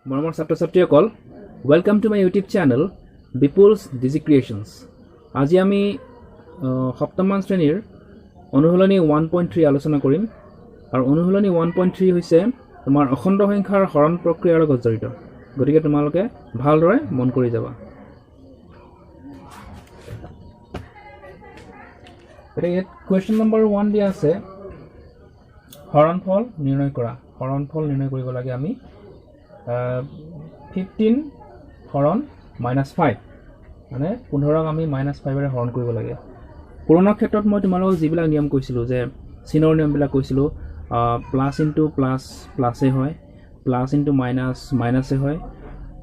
মৰমৰ ছাত্ৰ ছাত্ৰীসকল, welcome to my YouTube channel Bipul's Digi Creations. আজি আমি সপ্তমমান শ্ৰেণীৰ অনুশীলনী 1.3 আলোচনা কৰিম আৰু অনুশীলনী 1.3 হৈছে তোমাৰ অখণ্ড সংখ্যাৰ হৰণ প্ৰক্ৰিয়াৰ লগত জড়িত। গতিকে তোমালোকে ভালদৰে মন কৰি যাবা। এতিয়া ইয়াত কুৱেশ্যন নম্বৰ 1 দিয়া আছে, হৰণফল নিৰ্ণয় কৰা। হৰণফল নিৰ্ণয় কৰিব লাগে আমি 15 হৰণ -5, মানে 15ক আমি -5ৰে হৰণ কৰিব লাগে। পূৰণৰ ক্ষেত্ৰত মই তোমালোকক যিবিলাক নিয়ম কৈছিলোঁ, যে চিনৰ নিয়মবিলাক কৈছিলোঁ, প্লাছ ইনটু প্লাছ প্লাছেই হয়, প্লাছ ইনটু মাইনাছ মাইনাছে হয়,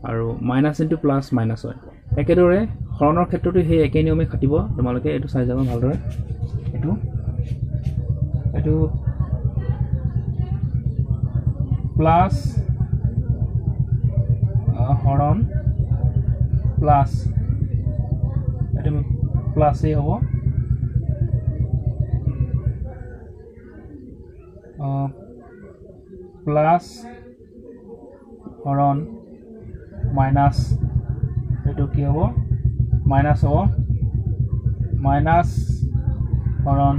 আৰু মাইনাছ ইনটু প্লাছ মাইনাছ হয়। একেদৰে হৰণৰ ক্ষেত্ৰতো সেই একে নিয়মেই খাটিব। তোমালোকে এইটো চাই যাবা ভালদৰে। এইটো এইটো প্লাছ হৰণ প্লাছ, এইটো প্লাছেই হ'ব, প্লাছ হৰণ মাইনাছ, এইটো কি হ'ব, মাইনাছ হ'ব, মাইনাছ হৰণ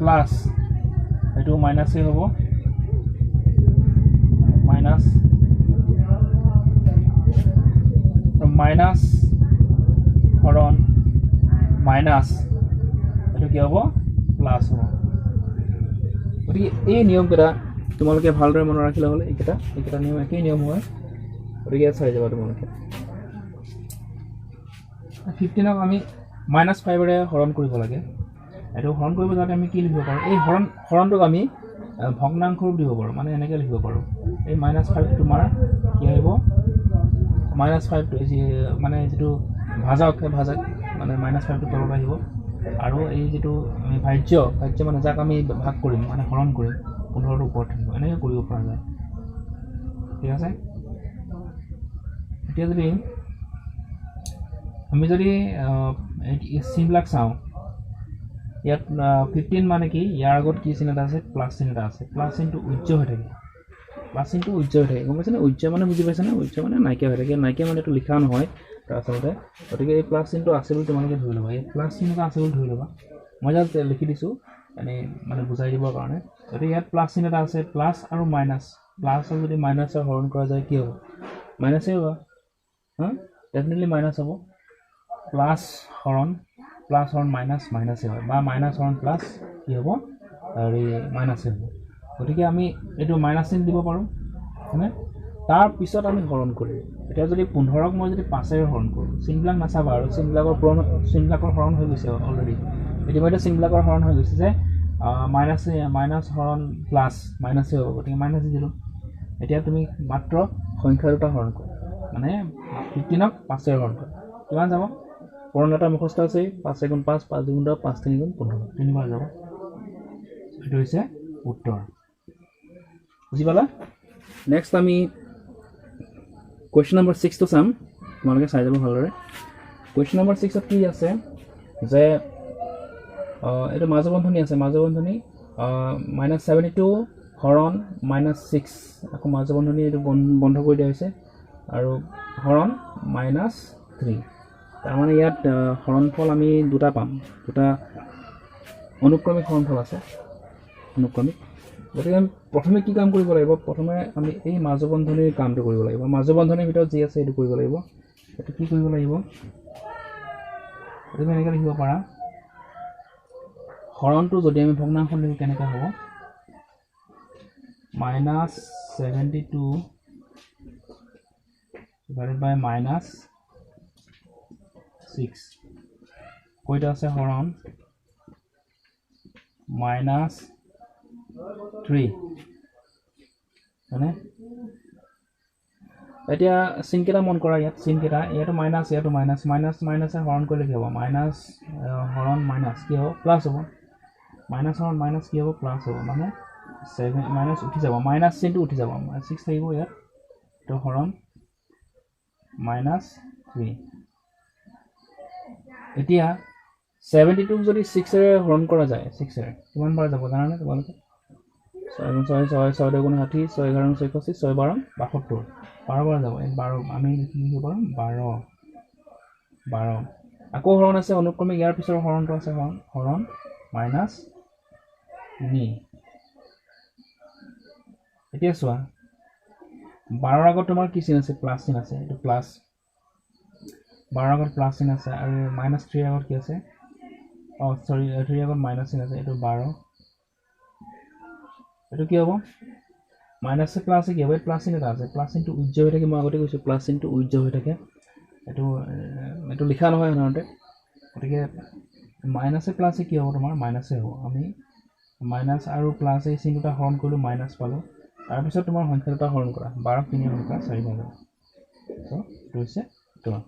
প্লাছ, এইটো মাইনাছেই হ'ব, মাইনাছ মাইনাছ হৰণ মাইনাছ, এইটো কি হ'ব, প্লাছ হ'ব। গতিকে এই নিয়মকেইটা তোমালোকে ভালদৰে মনত ৰাখিলে হ'লে এইকেইটা নিয়ম একেই নিয়ম হয়। গতিকে ইয়াত চাই যাবা তোমালোকে। 15ক আমি -5ৰে হৰণ কৰিব লাগে। এইটো হৰণ কৰিব যাওঁতে আমি কি লিখিব পাৰোঁ, এই হৰণটোক আমি ভগ্নাংশ ৰূপ দিব পাৰোঁ, মানে এনেকৈ লিখিব পাৰোঁ। এই -5 তোমাৰ কি আহিব, -5টো যি মানে যিটো ভাজক, সেই ভাজক মানে -5টো তলত আহিব, আৰু এই যিটো আমি ভাজ্য মানে যাক আমি ভাগ কৰিম, মানে হৰণ কৰিম, 15টো ওপৰত থাকিব। এনেকৈ কৰিব পৰা যায়, ঠিক আছে। এতিয়া যদি আমি যদি চিনবিলাক চাওঁ, ইয়াত 15 মানে কি, ইয়াৰ আগত কি চিন এটা আছে, প্লাছ চিন এটা আছে। প্লাছ চিনটো উজ্জ্ব হৈ থাকে, প্লাছ চিনটো উজ্জ্ব হৈ থাকে, গম পাইছেনে? উজ্জ্ব মানে বুজি পাইছেনে? উজ্জ্ব মানে নাইকিয়া হৈ থাকে, নাইকিয়া মানে এইটো লিখা নহয় আচলতে। গতিকে এই প্লাছ চিনটো আছে বুলি তোমালোকে ধৰি ল'বা, এই প্লাছ চিন এটা আছে বুলি ধৰি ল'বা। মই জাষ্ট লিখি দিছোঁ এনেই মানে বুজাই দিবৰ কাৰণে। গতিকে ইয়াত প্লাছ চিন এটা আছে, প্লাছ আৰু মাইনাছ, প্লাছৰ যদি মাইনাছৰ হৰণ কৰা যায় কি হ'ব, মাইনাছেই হ'ব, হা, ডেফিনেটলি মাইনাছ হ'ব। প্লাছ হৰণ মাইনাছ মাইনাছেই হয়, বা মাইনাছ হৰণ প্লাছ কি হ'ব, হেৰি মাইনাছেই হ'ব। গতিকে আমি এইটো মাইনাছ চিন দিব পাৰোঁ, হয়নে? তাৰপিছত আমি হৰণ কৰিম। এতিয়া যদি 15ক মই যদি 5ৰে হৰণ কৰোঁ, চিনবিলাক নাচাবা আৰু, চিনবিলাকৰ পূৰণ, চিনবিলাকৰ হৰণ হৈ গৈছে অলৰেডি, ইতিমধ্যে চিনবিলাকৰ হৰণ হৈ গৈছে যে মাইনাছ হৰণ প্লাছ মাইনাছেই হ'ব, গতিকে মাইনাছ দিলোঁ। এতিয়া তুমি মাত্ৰ সংখ্যা দুটা হৰণ কৰা, মানে 15ক 5ৰে হৰণ কৰা, কিমান যাব? পূৰণ এটা মুখস্থ আছেই, 5 গুণ 5, 5 2 গুণ 10, 5 3 গুণ 15, তিনিবাৰ যাব। এইটো হৈছে উত্তৰ। বুজি পালা? নেক্সট আমি কুৱেশ্যন নম্বৰ 6টো চাম, তোমালোকে চাই যাব ভালদৰে। কুৱেশ্যন নম্বৰ 6ত কি আছে যে এইটো মাজবন্ধনী আছে, মাজবন্ধনী -72 হৰণ -6, আকৌ মাজবন্ধনী এইটো বন্ধ কৰি দিয়া হৈছে, আৰু হৰণ -3। তাৰমানে ইয়াত হৰণফল আমি দুটা পাম, দুটা অনুক্ৰমিক হৰণফল আছে, অনুক্ৰমিক। গতিকে আমি প্ৰথমে কি কাম কৰিব লাগিব, প্ৰথমে আমি এই মাজবন্ধনীৰ কামটো কৰিব লাগিব। মাজবন্ধনীৰ ভিতৰত যি আছে সেইটো কৰিব লাগিব। এইটো কি কৰিব লাগিব, তুমি এনেকৈ লিখিব পাৰা, হৰণটো যদি আমি ভগ্নাংশ লিখোঁ কেনেকৈ হ'ব, -72 ডিভাইডেড বাই -6, কৈটা আছে হৰণ -3, হয়নে? এতিয়া চিনকেইটা মন কৰা, ইয়াত চিনকেইটা, ইয়াতো মাইনাছ, ইয়াতো মাইনাছ, মাইনাছ মাইনাছে হৰণ কৰিলে কি হ'ব, মাইনাছ হৰণ মাইনাছ কি হ'ব, প্লাছ হ'ব, মাইনাছ হৰণ মাইনাছ কি হ'ব, প্লাছ হ'ব, মানে 7 মাইনাছ উঠি যাব, মাইনাছ চিনটো উঠি যাব, 6 থাকিব ইয়াত, তো হৰণ -3। এতিয়া 72 যদি 6ৰে হৰণ কৰা যায়, 6ৰে কিমান বাৰ যাব জানানে তোমালোকে? ছয় গুণ ছয় ছয় ছয় দুগুণ 60, 6 11 66, 6 12 72, 12 বাৰ যাব। এই 12 আমি লিখিব পাৰোঁ 12 12। আকৌ হৰণ আছে অনুক্ৰমে, ইয়াৰ পিছৰ হৰণটো আছে হৰণ, হৰণ মাইনাছ 3। এতিয়া চোৱা 12ৰ আগত তোমাৰ কি চিন আছে? প্লাছ চিন আছে, এইটো প্লাছ। 12ৰ আগত প্লাছ চিন আছে আৰু মাইনাছ 3ৰ আগত কি আছে? অঁ চৰি, 3ৰ আগত মাইনাছ চিন আছে, এইটো 12। এইটো কি হ'ব? মাইনাছে প্লাছে কি হ'ব? এই প্লাছ চিন এটা আছে, প্লাছ চিনটো উজ্জ্ব হৈ থাকে, মই আগতে কৈছোঁ প্লাছ চিনটো উজ্জ্ব হৈ থাকে, এইটো এইটো লিখা নহয় সাধাৰণতে। গতিকে মাইনাছে প্লাছে কি হ'ব? তোমাৰ মাইনাছে হ'ব। আমি মাইনাছ আৰু প্লাছ এই চিন দুটা হৰণ কৰিলোঁ, মাইনাছ পালোঁ। তাৰপিছত তোমাৰ সংখ্যা দুটা হৰণ কৰা, 12 3 হৰণ কৰা 4 বাৰ যাব। চ' এইটো হৈছে তোমাৰ,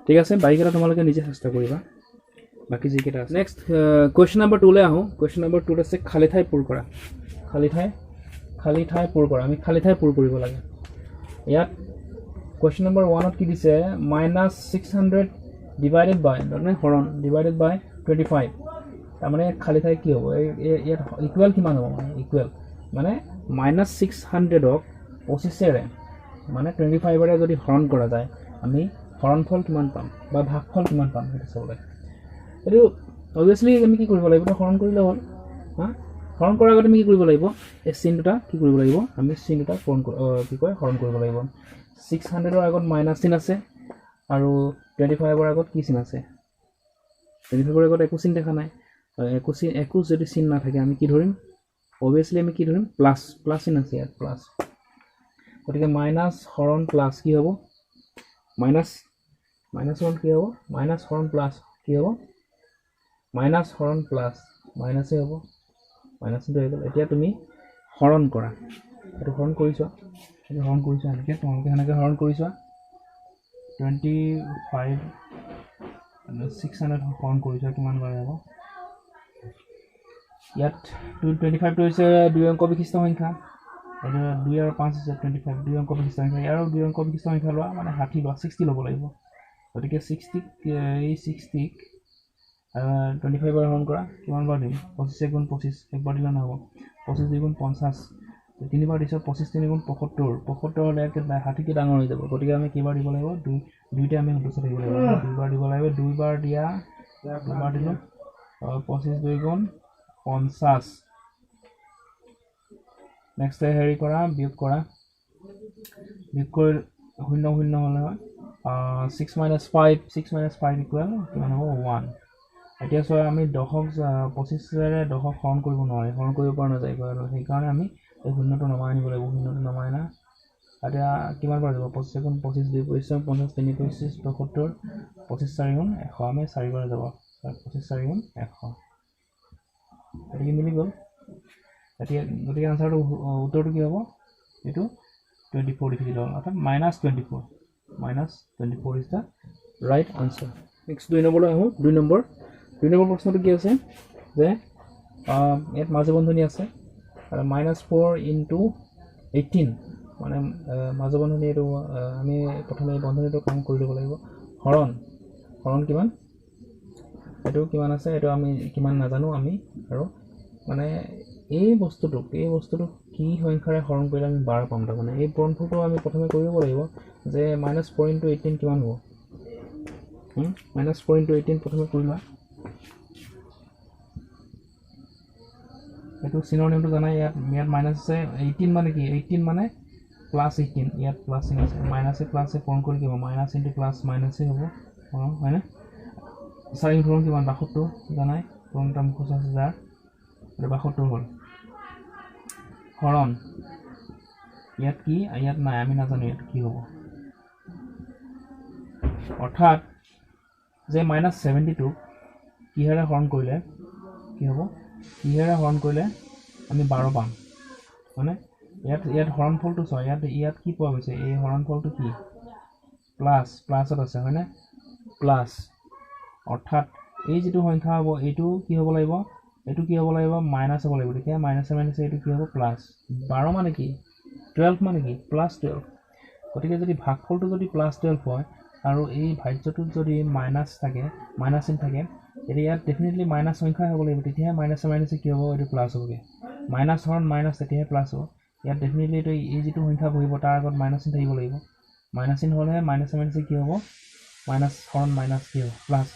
ঠিক আছে। বাকীকেইটা তোমালোকে নিজে চেষ্টা কৰিবা, বাকী যিকেইটা আছে। নেক্সট কুৱেশ্যন নম্বৰ 2লৈ আহোঁ। কুৱেশ্যন নম্বৰ 2ত আছে খালী ঠাই পূৰ কৰা। খালী ঠাই, খালী ঠাই পূৰ কৰা, আমি খালী ঠাই পূৰ কৰিব লাগে। ইয়াত কুৱেশ্যন নম্বৰ 1ত কি দিছে? মাইনাছ 600 ডিভাইডেড বাই, তাৰমানে হৰণ, ডিভাইডেড বাই 25। তাৰমানে খালী ঠাই কি হ'ব? এই ইয়াত ইকুৱেল কিমান হ'ব? মানে ইকুৱেল মানে মাইনাছ 600ক 25ৰে, মানে 25ৰে যদি হৰণ কৰা যায়, আমি হৰণফল কিমান পাম বা ভাগফল কিমান পাম সেইটো চাব লাগে। এইটো অভিয়াছলি আমি কি কৰিব লাগিব? হৰণ কৰিলে হ'ল। হা, হৰণ কৰাৰ আগতে আমি কি কৰিব লাগিব? এই চিন দুটা কি কৰিব লাগিব? আমি চিন দুটা পূৰণ কি কয় হৰণ কৰিব লাগিব। 600ৰ আগত মাইনাছ চিন আছে আৰু 25ৰ আগত কি চিন আছে? 25ৰ আগত একো চিন দেখা নাই। একো চিন, একো যদি চিন নাথাকে আমি কি ধৰিম? অভিয়াছলি আমি কি ধৰিম? প্লাছ, প্লাছ চিন আছে ইয়াত, প্লাছ। গতিকে মাইনাছ হৰণ প্লাছ কি হ'ব? মাইনাছ, মাইনাছ হৰণ কি হ'ব? মাইনাছ হৰণ প্লাছ কি হ'ব? মাইনাছ হৰণ প্লাছ মাইনাছেই হ'ব, মাইনাছ চিনটো আহি গ'ল। এতিয়া তুমি হৰণ কৰা, এইটো হৰণ কৰি চোৱা, এইটো হৰণ কৰি চোৱা এনেকৈ, তোমালোকে সেনেকৈ হৰণ কৰি চোৱা। 25 600 হৰণ কৰি চোৱা কিমান বাৰ যাব। ইয়াত 25টো হৈছে 2 অংক বিশিষ্ট সংখ্যা, এইটো 2 আৰু 5 হৈছে 25, 2 অংক বিশিষ্ট সংখ্যা। ইয়াৰো 2 অংক বিশিষ্ট সংখ্যা লোৱা মানে 60 লোৱা, 60 ল'ব লাগিব। গতিকে 60ক, এই 60ক 25 বাৰ হৰণ কৰা, কিমান বাৰ দিম? 25 গুণ 25, একবাৰ দিলে নহ'ব। 25 2 গুণ 50, তিনিবাৰ দিছোঁ, 25 3 গুণ 75, 75 হ'লে 60তকৈ ডাঙৰ হৈ যাব। গতিকে আমি কেইবাৰ দিব লাগিব? দুইটা আমি সন্তুষ্ট থাকিব লাগিব, দুইবাৰ দিব লাগিব। দুইবাৰ দিয়া, দুবাৰ দিলোঁ, 25 2 গুণ 50। নেক্সট হেৰি কৰা, বিয়োগ কৰা, বিয়োগ কৰি শূন্য শূন্য হ'লে হয় 6 মাইনাছ 5, 6 মাইনাছ 5 ইকুৱেল কিমান হ'ব? 1। এতিয়া চোৱা আমি দহক 25ৰে দহক হৰণ কৰিব নোৱাৰি, হৰণ কৰিব পৰা নাযায়, সেইকাৰণে আমি এই শূন্যটো নমাই আনিব লাগিব। শূন্যটো নমাই আনা, এতিয়া কিমান বাৰ যাব? 25 গুণ 25 2 25 50 3 25 75, 25 4 গুণ 100, আমি 4 বাৰ যাব, 25 4 গুণ 100, গতিকে মিলি গ'ল। এতিয়া গতিকে আনচাৰটো, উত্তৰটো কি হ'ব? এইটো 24 লিখি দিলে হ'ল, অৰ্থাৎ minus 24, minus 24 is the right answer. Next 2 নম্বৰলৈ আহোঁ। 2 নম্বৰ, 2 নম্বৰ প্ৰশ্নটো কি আছে যে ইয়াত মাজু বন্ধনী আছে আৰু মাইনাছ 4 ইনটু 18, মানে মাজু বন্ধনী এইটো আমি প্ৰথমে এই বন্ধনীটো কাম কৰি ল'ব লাগিব। হৰণ, হৰণ কিমান? এইটো কিমান আছে এইটো আমি কিমান নাজানো আমি, আৰু মানে এই বস্তুটোক, এই বস্তুটোক কি সংখ্যাৰে হৰণ কৰিলে আমি 12 পাম? তাৰমানে এই পূৰণফলটো আমি প্ৰথমে কৰিব লাগিব যে মাইনাছ 4 ইনটু 18 কিমান হ'ব? মাইনাছ 4 ইনটু 18 প্ৰথমে কৰি লোৱা। এইটো চিনৰ নিয়মটো জানাই, ইয়াত ইয়াত মাইনাছ আছে, 18 মানে কি? 18 মানে প্লাছ 18, ইয়াত প্লাছ চিন আছে, মাইনাছে প্লাছে পূৰণ কৰি কি হ'ব? মাইনাছ ইনটু প্লাছ মাইনাছেই হ'ব, অঁ হয়নে? 4 পূৰণ কিমান? 72, জানাই, পূৰণ এটা মুখস্থ আছে যাৰ, এইটো 72 হ'ল। হৰণ ইয়াত কি? ইয়াত নাই, আমি নাজানো ইয়াত কি হ'ব। অৰ্থাৎ যে মাইনাছ 72 কিহেৰে হৰণ কৰিলে কি হ'ব? কিহেৰে হৰণ কৰিলে আমি 12 পাম? মানে ইয়াত ইয়াত হৰণফলটো চোৱা, ইয়াত ইয়াত কি পোৱা গৈছে? এই হৰণফলটো কি? প্লাছ, প্লাছত আছে হয়নে? প্লাছ, অৰ্থাৎ এই যিটো সংখ্যা হ'ব এইটো কি হ'ব লাগিব? এইটো কি হ'ব লাগিব? মাইনাছ হ'ব লাগিব। তেতিয়া মাইনাছে মাইনাছে এইটো কি হ'ব? প্লাছ। 12 মানে কি? 12 মানে কি? প্লাছ 12। গতিকে যদি ভাগফলটো যদি প্লাছ 12 হয় আৰু এই ভাজ্যটোত যদি মাইনাছ থাকে, মাইনাছ চিন থাকে, তেতিয়া ইয়াত ডেফিনেটলি মাইনাছ সংখ্যাই হ'ব লাগিব। তেতিয়াহে মাইনাছে মাইনাছে কি হ'ব? এইটো প্লাছ হ'বগৈ। মাইনাছ হৰণ মাইনাছ তেতিয়াহে প্লাছ হ'ব। ইয়াত ডেফিনেটলি এইটো এই যিটো সংখ্যা বহিব তাৰ আগত মাইনাছ চিন থাকিব লাগিব। মাইনাছ চিন হ'লেহে মাইনাছে মাইনাছে কি হ'ব, মাইনাছ হৰণ মাইনাছ কি হ'ব, প্লাছ।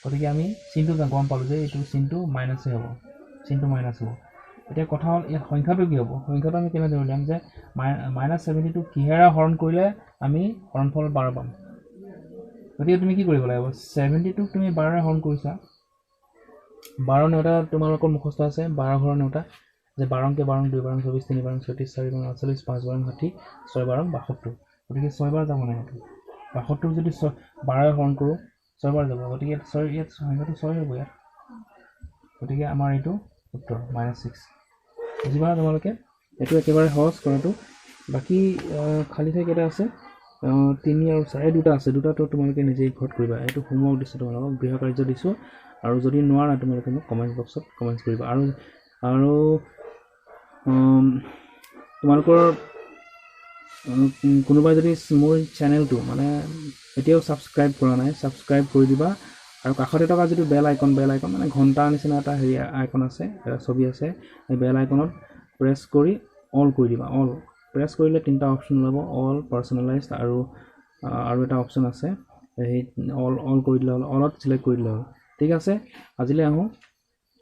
গতিকে আমি চিনটো গম পালোঁ যে এইটো চিনটো মাইনাছে হ'ব, চিনটো মাইনাছ হ'ব। এতিয়া কথা হ'ল ইয়াত সংখ্যাটো কি হ'ব, সংখ্যাটো আমি কেনেদৰে উলিয়াম যে মাইনাছ 72 কিহেৰে হৰণ কৰিলে আমি হৰণফল 12 পাম। গতিকে তুমি কি কৰিব লাগিব, 72 তুমি 12ৰে হৰণ কৰিছা, 12 নেওতা তোমালোকৰ মুখস্থ আছে, 12 ঘৰৰ নেওতা যে 12 অংকে 12, 2 12 24, 3 12 36, 4 12 48, 5 12 60, 6 12 72। গতিকে 6 বাৰ যাব নাই, এইটো 72 যদি 12 হৰণ কৰোঁ 6 বাৰ যাব, গতিকে ইয়াত 6, ইয়াত সংখ্যাটো 6 হ'ব ইয়াত। গতিকে আমাৰ এইটো উত্তৰ -6। বুজি পালা তোমালোকে? এইটো একেবাৰে সহজ কৰাটো। বাকী খালী ঠাই কেইটা আছে, 3 আৰু 4, দুটা আছে, দুটাটো তোমালোকে নিজেই ঘৰত কৰিবা। এইটো হোমৱৰ্ক দিছোঁ তোমালোকক, গৃহ কাৰ্য দিছোঁ। আৰু যদি নোৱাৰা তোমালোকে মোক কমেণ্ট বক্সত কমেণ্টছ কৰিবা। আৰু আৰু তোমালোকৰ কোনোবাই যদি মোৰ চেনেলটো মানে এতিয়াও ছাবস্ক্ৰাইব কৰা নাই, ছাবস্ক্ৰাইব কৰি দিবা। আৰু কাষতে থকা যিটো বেল আইকন, বেল আইকন মানে ঘণ্টাৰ নিচিনা এটা হেৰি আইকন আছে, এটা ছবি আছে, সেই বেল আইকনত প্ৰেছ কৰি অল কৰি দিবা। অল প্ৰেছ কৰিলে 3টা অপশ্যন ওলাব, অল, পাৰ্চনেলাইজড আৰু আৰু এটা অপশ্যন আছে, সেই অল কৰি দিলে হ'ল, অলত চিলেক্ট কৰি দিলে হ'ল। ঠিক আছে, আজিলৈ আহোঁ।